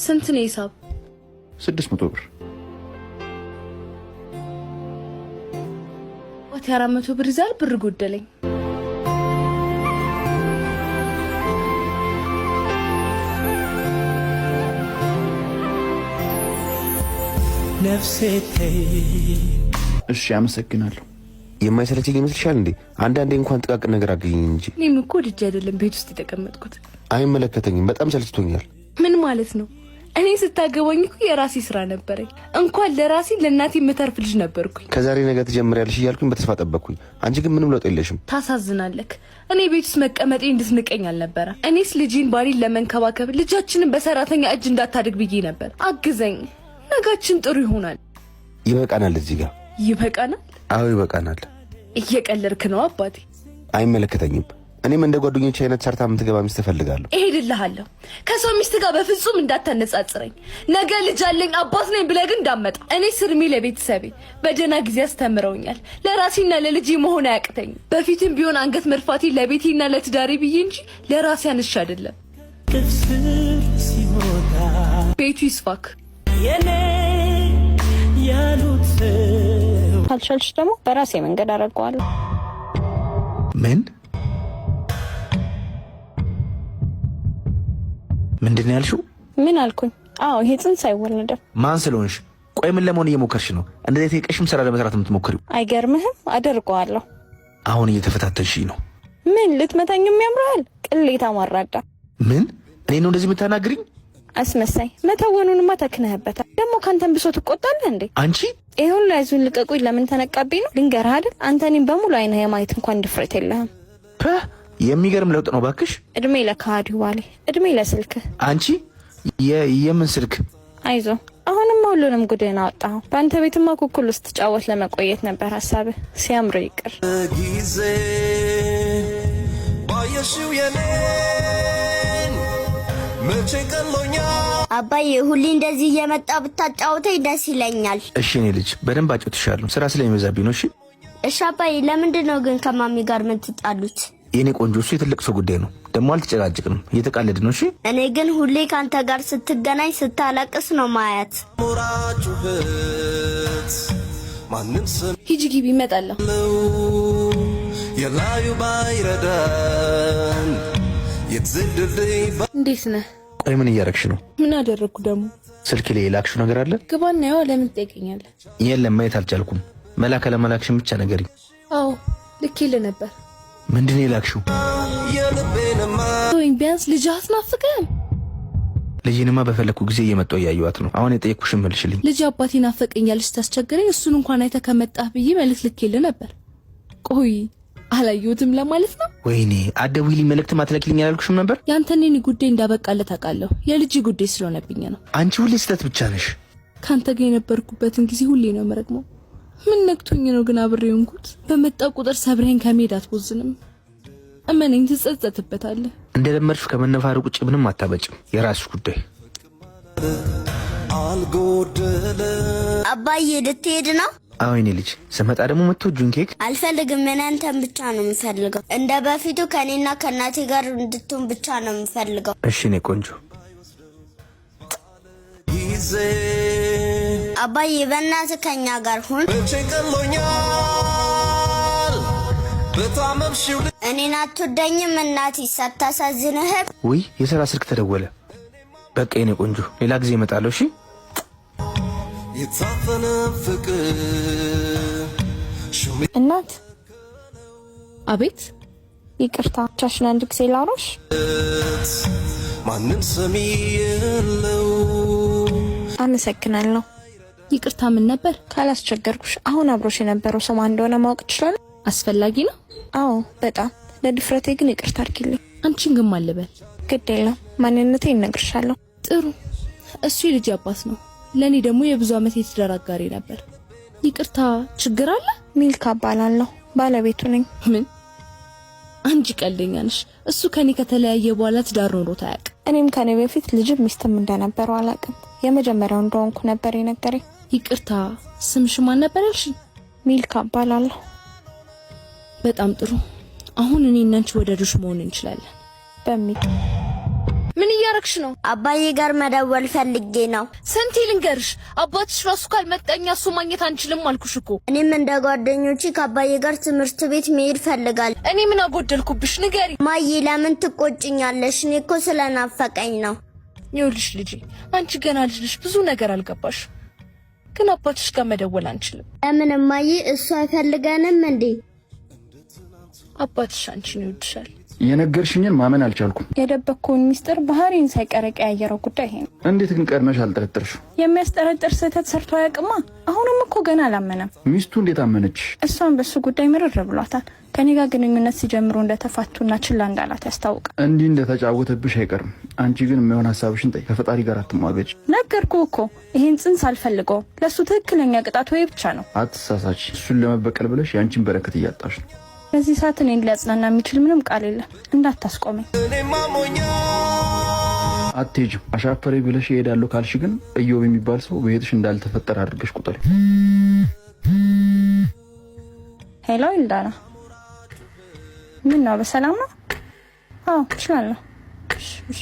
ስንት ነው ሂሳብ? 600 ብር። ወት 400 ብር ይዛል፣ ብር ጎደለኝ። ነፍሴ ተይ። እሺ፣ አመሰግናለሁ። የማይሰለቸኝ ይመስልሻል እንዴ? አንዳንዴ እንኳን ጥቃቅን ነገር አግዥኝ እንጂ። እኔም እኮ ወድጄ አይደለም ቤት ውስጥ የተቀመጥኩት። አይመለከተኝም። በጣም ሰልችቶኛል። ምን ማለት ነው? እኔ ስታገባኝ እኮ የራሴ ስራ ነበረኝ። እንኳን ለራሴ ለእናቴ የምተርፍ ልጅ ነበርኩኝ። ከዛሬ ነገ ትጀምሪያለሽ እያልኩኝ በተስፋ ጠበቅኩኝ። አንቺ ግን ምንም ለውጥ የለሽም። ታሳዝናለክ። እኔ ቤት ውስጥ መቀመጤ እንድትንቀኝ አልነበረ። እኔስ ልጄን ባሌን ለመንከባከብ ልጃችንን በሰራተኛ እጅ እንዳታድግ ብዬ ነበር። አግዘኝ፣ ነጋችን ጥሩ ይሆናል። ይበቃናል። እዚህ ጋር ይበቃናል። አዎ ይበቃናል። እየቀለድክ ነው አባቴ። አይመለከተኝም። እኔም እንደ ጓደኞች አይነት ሰርታ የምትገባ ሚስት እፈልጋለሁ። እሄድልሃለሁ። ከሰው ሚስት ጋር በፍጹም እንዳታነጻጽረኝ። ነገ ልጅ አለኝ አባት ነኝ ብለህ ግን እንዳመጣ። እኔ ስርሜ ለቤተሰቤ በደህና ጊዜ አስተምረውኛል። ለራሴና ለልጄ መሆን አያቅተኝም። በፊትም ቢሆን አንገት መድፋቴ ለቤቴና ለትዳሬ ብዬ እንጂ ለራሴ አንሽ አይደለም። ቅስር ሲወጣ ቤቱ ይስፋክ። የኔ ያሉት ሰው ካልቻልሽ ደግሞ በራሴ መንገድ አደርገዋለሁ። ምን ምንድን ነው ያልሽው? ምን አልኩኝ? አዎ፣ ይሄ ጽንስ አይወለድም። ማን ስለሆንሽ? ቆይ ምን ለመሆን እየሞከርሽ ነው? እንደዚህ የቀሽም ስራ ለመስራት የምትሞክሪው? አይገርምህም? አደርገዋለሁ። አሁን እየተፈታተንሽኝ ነው። ምን ልትመታኝም ያምርሃል? ቅሌታ ማራዳ። ምን እኔ ነው እንደዚህ የምታናግሪኝ? አስመሳይ። መተወኑንማ ተክነህበታል። ደግሞ ከአንተን ብሶ ትቆጣለህ እንዴ? አንቺ ይሁን ያዙን ልቀቁኝ። ለምን ተነቃብኝ ነው? ልንገርህ አይደል፣ አንተ እኔን በሙሉ አይነህ የማየት እንኳን ድፍረት የለህም። ፐ የሚገርም ለውጥ ነው ባክሽ። እድሜ ለከሃዲው ባሌ፣ እድሜ ለስልክህ። አንቺ የምን ስልክ? አይዞ፣ አሁንማ ሁሉንም ጉድህን አወጣኸው። በአንተ ቤትማ ኩኩል ውስጥ ጫወት ለመቆየት ነበር ሀሳብህ። ሲያምር ይቅር። ጊዜ ባየሽው የኔን መቼ ቀሎኛል። አባዬ፣ ሁሌ እንደዚህ እየመጣ ብታጫውተኝ ደስ ይለኛል። እሺ እኔ ልጅ በደንብ አጫውትሻለሁ። ስራ ስለሚበዛብኝ ነው። እሺ። እሺ አባዬ፣ ለምንድን ነው ግን ከማሚ ጋር የምትጣሉት? የኔ ቆንጆ፣ እሱ የትልቅ ሰው ጉዳይ ነው። ደግሞ አልተጨቃጭቅንም፣ እየተቃለድን ነው። እሺ። እኔ ግን ሁሌ ከአንተ ጋር ስትገናኝ ስታለቅስ ነው ማያት። ሞራጩኸት ማንም ስም ሂጂ ግቢ፣ እመጣለሁ። የላዩ ባይረዳን የትዝድልይ እንዴት ነህ? ቆይ ምን እያረግሽ ነው? ምን አደረግኩ ደግሞ? ስልክ ላይ የላክሽው ነገር አለ? ግባና ያው ለምን ትጠይቀኛለህ? የለም፣ ማየት አልቻልኩም። መላክ አለመላክሽን ብቻ ንገሪኝ። አዎ፣ ልኬልህ ነበር። ምንድን ነው የላክሽው? የልቤንማ ወይም ቢያንስ ልጅ አትናፍቅህም? ልጄንማ በፈለግኩ ጊዜ እየመጣሁ እያየኋት ነው። አሁን የጠየቅኩሽን መልሽልኝ። ልጅ አባቴ ናፈቀኝ ያለች ስታስቸግረኝ እሱን እንኳን አይተህ ከመጣህ ብዬ መልዕክት ልኬልህ ነበር። ቆይ አላየሁትም ለማለት ነው? ወይኔ፣ አትደውይልኝ፣ መልእክትም አትላኪልኝ አላልኩሽም ነበር? ያንተን የኔ ጉዳይ እንዳበቃለት አውቃለሁ። የልጅ ጉዳይ ስለሆነብኝ ነው። አንቺ ሁሌ ስህተት ብቻ ነሽ። ከአንተ ጋር የነበርኩበትን ጊዜ ሁሌ ነው የምረግመው። ምን ነክቶኝ ነው ግን አብሬ ሆንኩት? በመጣ ቁጥር ሰብረኝ ከመሄድ አትቦዝንም። እመነኝ፣ ትጸጸትበታለህ። እንደ ለመድሽው ከመነፋረቅ ውጭ ምንም አታመጭም። የራስሽ ጉዳይ። አልጎደለ አባዬ፣ ልትሄድ ነው? አዎ የኔ ልጅ፣ ስመጣ ደግሞ የምትወጂውን ኬክ አልፈልግም። እኔ አንተን ብቻ ነው የምፈልገው። እንደ በፊቱ ከእኔና ከእናቴ ጋር እንድትሆን ብቻ ነው የምፈልገው። እሺ የኔ ቆንጆ። ጊዜ አባዬ፣ በእናትህ ከእኛ ጋር ሁን። መቼ ቀሎኛል በታመምሽው እኔን አትወደኝም? እናቴ ሳታሳዝንህም? ውይ፣ የስራ ስልክ ተደወለ። በቃ የኔ ቆንጆ፣ ሌላ ጊዜ እመጣለሁ። እሺ። የታፈነ ፍቅር ሹሜ እናት። አቤት። ይቅርታ፣ ብቻሽን አንድ ጊዜ ላውራሽ? ማንም ሰሚ የለው። አመሰግናለሁ። ይቅርታ፣ ምን ነበር? ካላስቸገርኩሽ አሁን አብሮሽ የነበረው ሰው ማን እንደሆነ ማወቅ እችላለሁ? አስፈላጊ ነው? አዎ በጣም። ለድፍረቴ ግን ይቅርታ አድርጊልኝ። አንቺን ግን ማን ልበል? ግድ የለም፣ ማንነቴ እነግርሻለሁ። ጥሩ። እሱ የልጅ አባት ነው። ለእኔ ደግሞ የብዙ ዓመት የትዳር አጋሬ ነበር። ይቅርታ፣ ችግር አለ? ሚልካ እባላለሁ፣ ባለቤቱ ነኝ። ምን? አንቺ ቀልደኛ ነሽ። እሱ ከኔ ከተለያየ በኋላ ትዳር ኖሮት አያውቅም። እኔም ከኔ በፊት ልጅም ሚስትም እንደነበረው አላውቅም። የመጀመሪያው እንደሆንኩ ነበር የነገረኝ። ይቅርታ፣ ስምሽ ማን ነበር ያልሽኝ? ሚልካ እባላለሁ። በጣም ጥሩ። አሁን እኔ እና አንቺ ወዳጆች መሆን እንችላለን። በሚል ምን እያረግሽ ነው? አባዬ ጋር መደወል ፈልጌ ነው። ስንቴ ልንገርሽ፣ አባትሽ ራሱ ካልመጣ እኛ እሱ ማግኘት አንችልም አልኩሽ እኮ። እኔም እንደ ጓደኞቼ ከአባዬ ጋር ትምህርት ቤት መሄድ ፈልጋለሁ። እኔ ምን አጎደልኩብሽ? ንገሪ። ማዬ ለምን ትቆጭኛለሽ? እኔ እኮ ስለናፈቀኝ ነው። ይኸውልሽ ልጄ፣ አንቺ ገና ልጅ ነሽ፣ ብዙ ነገር አልገባሽ። ግን አባትሽ ጋር መደወል አንችልም። ለምን እማዬ? እሱ አይፈልገንም እንዴ? አባትሽ አንቺን ይወድሻል። የነገርሽኝን ማመን አልቻልኩም። የደበቅኩውን ሚስጥር ባህሪን ሳይቀር የቀያየረው ጉዳይ ይሄ ነው። እንዴት ግን ቀድመሽ አልጠረጠርሽው? የሚያስጠረጥር ስህተት ሰርቶ አያውቅማ። አሁንም እኮ ገና አላመነም። ሚስቱ እንዴት አመነች? እሷን በሱ ጉዳይ ምርር ብሏታል። ከኔ ጋር ግንኙነት ሲጀምሩ እንደተፋቱና ችላ እንዳላት ያስታውቃል። እንዲህ እንደተጫወተብሽ አይቀርም። አንቺ ግን የማይሆን ሀሳብሽን ጠይ። ከፈጣሪ ጋር አትሟገጭ። ነገርኩ እኮ ይሄን ጽንስ አልፈልገውም። ለእሱ ትክክለኛ ቅጣት ወይ ብቻ ነው። አትሳሳች። እሱን ለመበቀል ብለሽ የአንቺን በረከት እያጣሽ ነው። በዚህ ሰዓት እኔን ሊያጽናና የሚችል ምንም ቃል የለም። እንዳታስቆመኝ። አትሄጂም። አሻፈሬ ብለሽ እሄዳለሁ ካልሽ ግን እዮብ የሚባል ሰው በቤትሽ እንዳልተፈጠረ አድርገሽ ቁጠሪ። Hello ይልዳና፣ ምን ነው በሰላም ነው? አዎ እችላለሁ። እሺ፣ እሺ።